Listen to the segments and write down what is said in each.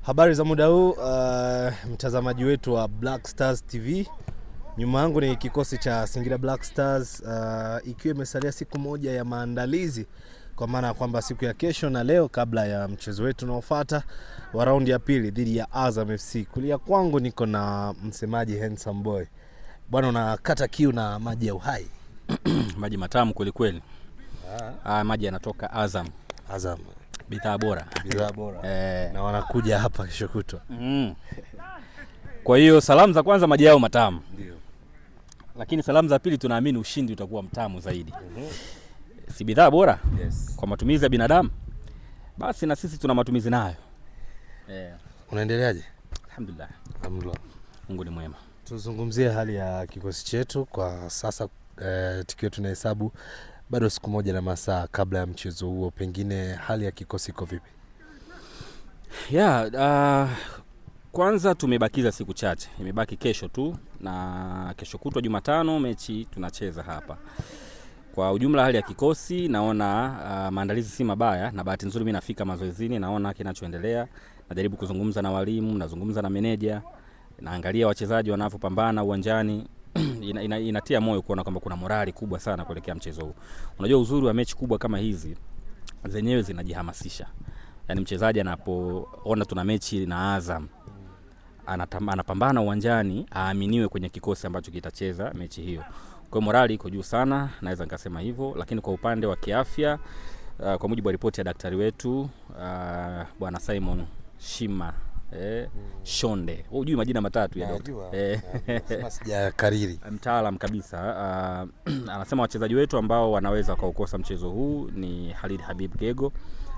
Habari za muda huu, mtazamaji wetu wa Black Stars TV. Nyuma yangu ni kikosi cha Singida Black Stars, ikiwa imesalia siku moja ya maandalizi, kwa maana ya kwamba siku ya kesho na leo kabla ya mchezo wetu unaofuata wa raundi ya pili dhidi ya Azam FC. Kulia kwangu niko na msemaji Handsome Boy. Bwana, unakata kiu na maji ya uhai. Maji matamu kweli kweli. Ah, maji yanatoka Azam. Azam. Bidhaa bora. Bidhaa bora. Na wanakuja hapa kesho kutwa. Kwa hiyo salamu za kwanza, maji yao matamu. Ndio. Lakini salamu za pili, tunaamini ushindi utakuwa mtamu zaidi. Si bidhaa bora? Yes. Kwa matumizi ya binadamu, basi na sisi tuna matumizi nayo. Unaendeleaje? Alhamdulillah. Alhamdulillah. Mungu ni mwema. Tuzungumzie hali ya kikosi chetu kwa sasa, tukiwa tunahesabu bado siku moja na masaa kabla ya mchezo huo, pengine hali ya kikosi iko vipi? Yeah, kwanza tumebakiza siku chache, imebaki kesho tu na kesho kutwa Jumatano mechi tunacheza hapa. Kwa ujumla hali ya kikosi naona maandalizi si mabaya, na bahati nzuri mimi nafika mazoezini, naona kinachoendelea, najaribu kuzungumza na walimu, nazungumza na meneja, naangalia wachezaji wanavyopambana uwanjani. Inatia moyo kuona kwamba kuna morali kubwa sana kuelekea mchezo huu. Unajua uzuri wa mechi kubwa kama hizi zenyewe zinajihamasisha. Yaani mchezaji anapoona tuna mechi na Azam anapambana uwanjani aaminiwe kwenye kikosi ambacho kitacheza mechi hiyo. Kwa hiyo morali iko juu sana, naweza nikasema hivyo. Lakini kwa upande wa kiafya, kwa mujibu wa ripoti ya daktari wetu, Bwana Simon Shima Shonde. Wewe hujui majina matatu ya daktari. Sema sijakariri. Mtaalam kabisa. Anasema wachezaji wetu ambao wanaweza wakaukosa mchezo huu ni Khalid Habib Gego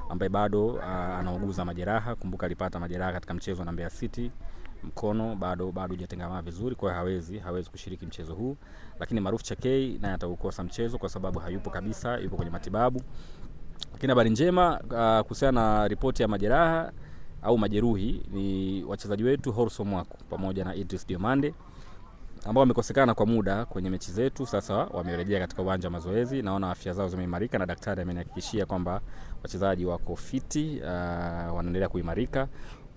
ambaye bado anauguza majeraha. Kumbuka alipata majeraha katika mchezo na Mbeya City, mkono bado hujatengamaa vizuri, kwa hiyo hawezi kushiriki mchezo huu. Lakini Maruf Chakei naye ataukosa mchezo kwa sababu hayupo kabisa, yupo kwenye matibabu. Lakini habari njema kuhusiana na ripoti ya majeraha au majeruhi ni wachezaji wetu Horso Mwaku pamoja na Idris Diomande ambao wamekosekana kwa muda kwenye mechi zetu, sasa wamerejea katika uwanja wa mazoezi. Naona afya zao zimeimarika na daktari amenihakikishia kwamba wachezaji wako fiti, wanaendelea kuimarika.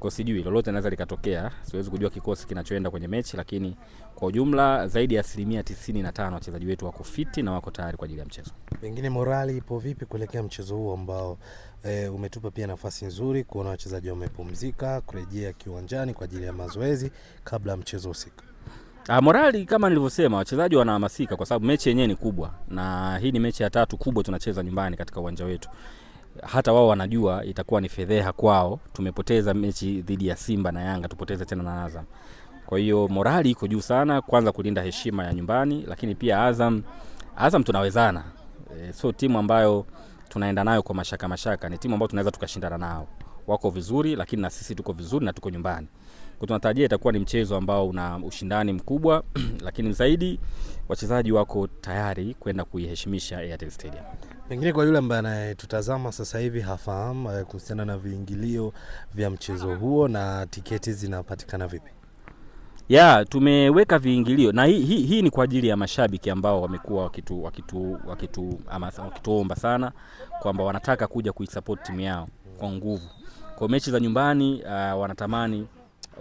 Kwa sijui lolote linaweza likatokea, siwezi kujua kikosi kinachoenda kwenye mechi, lakini kwa ujumla zaidi ya 95% wachezaji wetu wako fiti na wako tayari kwa ajili ya mchezo. Pengine morali ipo vipi kuelekea mchezo huu ambao umetupa pia nafasi nzuri kuona wachezaji wamepumzika kurejea kiwanjani kwa ajili ya mazoezi kabla ya mchezo husika? Morali kama nilivyosema, wachezaji wanahamasika kwa sababu mechi yenyewe ni kubwa, na hii ni mechi ya tatu kubwa tunacheza nyumbani katika uwanja wetu. Hata wao wanajua itakuwa ni fedheha kwao, tumepoteza mechi dhidi ya Simba na Yanga, tupoteze tena na Azam. Kwa hiyo morali iko juu sana, kwanza kulinda heshima ya nyumbani, lakini pia Azam tunawezana. Sio timu ambayo tunaenda nayo kwa mashaka mashaka, ni timu ambayo tunaweza tukashindana nao. Wako vizuri, lakini na sisi tuko vizuri na tuko nyumbani. Kwa tunatarajia itakuwa ni mchezo ambao una ushindani mkubwa, lakini zaidi wachezaji wako tayari kwenda kuiheshimisha Airtel Stadium. Pengine kwa yule ambaye anayetutazama sasa hivi hafahamu kuhusiana na viingilio vya mchezo huo na tiketi zinapatikana vipi? Ya, tumeweka viingilio na hii ni kwa ajili ya mashabiki ambao wamekuwa wakituomba sana kwamba wanataka kuja kuisupport timu yao kwa nguvu. Kwa mechi za nyumbani, wanatamani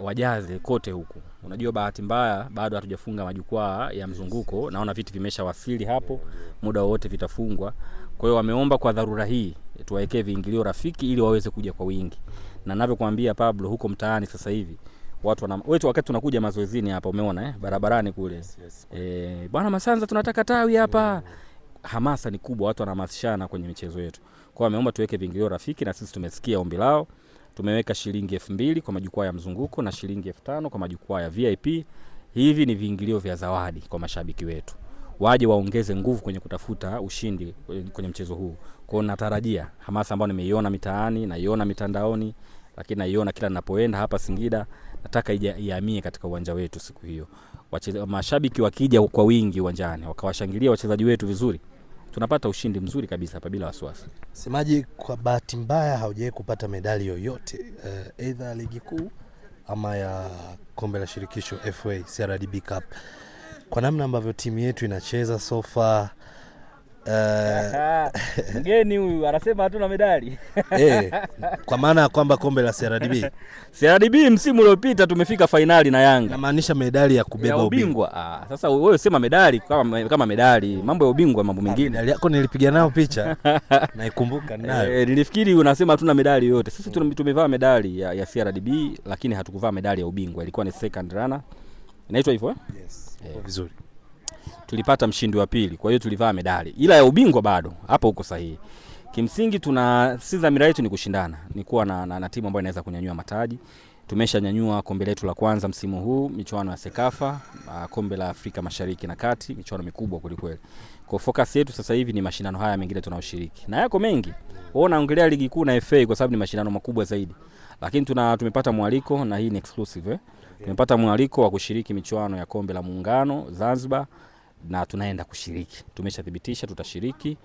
wajaze kote huku. Unajua bahati mbaya bado hatujafunga majukwaa ya mzunguko, naona viti vimeshawasili hapo, muda wowote vitafungwa. Kwa hiyo wameomba kwa dharura hii tuwaekee viingilio rafiki ili waweze kuja kwa wingi. Na ninavyokuambia Pablo, huko mtaani sasa hivi watu wana wetu, wakati tunakuja mazoezini hapa umeona, barabarani kule. Yes. Bwana Masanza tunataka tawi hapa. Hamasa ni kubwa, watu wanahamasishana kwenye michezo yetu. Kwa hiyo wameomba tuweke viingilio rafiki na sisi tumesikia ombi lao. Tumeweka shilingi 2000 kwa majukwaa ya mzunguko na shilingi 5000 kwa majukwaa ya VIP. Hivi ni viingilio vya zawadi kwa mashabiki wetu. Waje waongeze nguvu kwenye kutafuta ushindi kwenye mchezo huu. Kwa hiyo natarajia hamasa ambayo nimeiona mitaani, naiona mitandaoni, lakini naiona kila ninapoenda hapa Singida, nataka ihamie katika uwanja wetu siku hiyo. Mashabiki wakija kwa wingi uwanjani, wakawashangilia wachezaji wetu vizuri, tunapata ushindi mzuri kabisa hapa bila wasiwasi. Semaji, kwa bahati mbaya haujawahi kupata medali yoyote, either ligi kuu ama ya kombe la shirikisho FA CRDB Cup. Kwa namna ambavyo timu yetu inacheza so far, Mgeni huyu anasema hatuna medali. Kwa maana ya kwamba kombe la CRDB. CRDB msimu uliopita tumefika fainali na Yanga. Namaanisha medali ya kubeba ya ubingwa. Sasa wewe sema medali kama medali, mambo ya ubingwa mambo mengine. Medali yako nilipiga nayo picha naikumbuka nayo. Nilifikiri unasema hatuna medali yoyote. Sisi tumevaa medali ya CRDB, lakini hatukuvaa medali ya ubingwa. Ilikuwa ni second runner. Inaitwa hivyo eh? Yes. Vizuri. Tulipata mshindi wa pili, kwa hiyo tulivaa medali. Ila ya ubingwa bado, hapo uko sahihi. Kimsingi sisi dhamira yetu ni kushindana, ni kuwa na timu ambayo inaweza kunyanyua mataji. Tumeshanyanyua kombe letu la kwanza msimu huu, michuano ya Sekafa, kombe la Afrika Mashariki na Kati, michuano mikubwa kweli. Kwa focus yetu sasa hivi ni mashindano haya mengine tunayoshiriki. Na yako mengi. Wewe unaongelea ligi kuu na FA kwa sababu ni mashindano makubwa zaidi. Lakini tumepata mwaliko, na hii ni exclusive. Tumepata mwaliko wa kushiriki michuano ya kombe la Muungano Zanzibar, na tunaenda kushiriki. Tumeshathibitisha tutashiriki.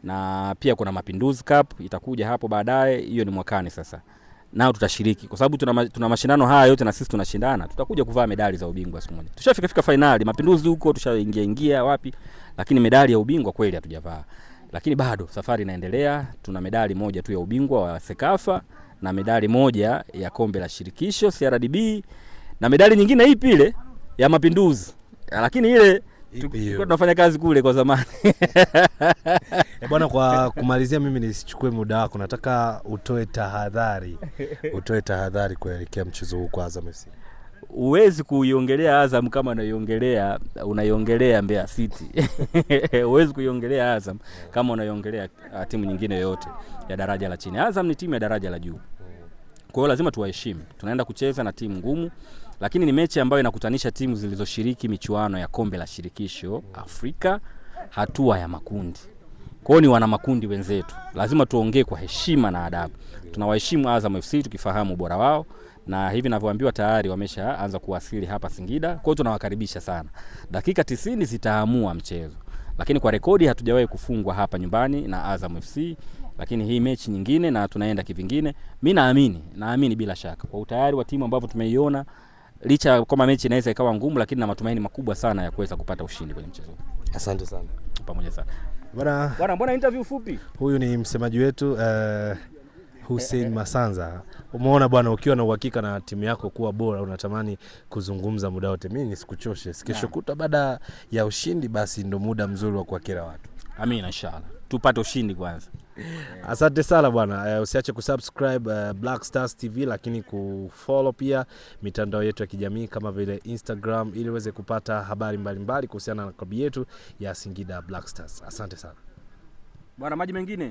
Na pia kuna Mapinduzi Cup itakuja hapo baadaye, hiyo ni mwakani sasa. Nao tutashiriki kwa sababu tuna mashindano haya yote na sisi tunashindana. Tutakuja kuvaa medali za ubingwa siku moja. Tushafika finali Mapinduzi huko, tushaingia ingia wapi, lakini medali ya ubingwa kweli hatujavaa. Lakini bado safari inaendelea. Tuna medali moja tu ya ubingwa wa Sekafa na medali moja ya kombe la shirikisho CRDB na medali nyingine ipi ile ya Mapinduzi. Lakini ile tulikuwa tunafanya kazi kule kwa zamani. Bwana, kwa kumalizia mimi nisichukue muda wako, nataka utoe tahadhari. Utoe tahadhari kuelekea mchezo huu kwa Azam FC. Huwezi kuiongelea Azam kama unaiongelea Mbeya City. Huwezi kuiongelea Azam kama unaiongelea timu nyingine yoyote ya daraja la chini. Azam ni timu ya daraja la juu. Kwa hiyo lazima tuwaheshimu. Tunaenda kucheza na timu ngumu, lakini ni mechi ambayo inakutanisha timu zilizoshiriki michuano ya kombe la shirikisho Afrika hatua ya makundi. Kwa hiyo ni wana makundi wenzetu. Lazima tuongee kwa heshima na adabu. Tunawaheshimu Azam FC tukifahamu ubora wao, na hivi ninavyoambiwa tayari wameshaanza kuwasili hapa Singida. Kwa hiyo tunawakaribisha sana. Dakika 90 zitaamua mchezo. Lakini kwa rekodi hatujawahi kufungwa hapa nyumbani na Azam FC, lakini hii mechi nyingine na tunaenda kivingine. Mimi naamini bila shaka kwa utayari wa timu ambavyo tumeiona, licha kwamba mechi inaweza ikawa ngumu, lakini na matumaini makubwa sana ya kuweza kupata ushindi kwenye mchezo. Asante sana. Pamoja sana. Bwana, mbona interview fupi? Huyu ni msemaji wetu Hussein Masanza. Umeona bwana, ukiwa na uhakika na timu yako kuwa bora unatamani kuzungumza muda wote. Mimi nisikuchoshe. Kesho kutwa baada ya ushindi basi ndo muda mzuri wa kuwakera watu. Amina inshallah. Tupate ushindi kwanza. Asante sana bwana. Usiache kusubscribe Black Stars TV, lakini kufollow pia mitandao yetu ya kijamii kama vile Instagram ili uweze kupata habari mbalimbali kuhusiana na klabu yetu ya Singida Black Stars. Asante sana. Bwana, maji mengine.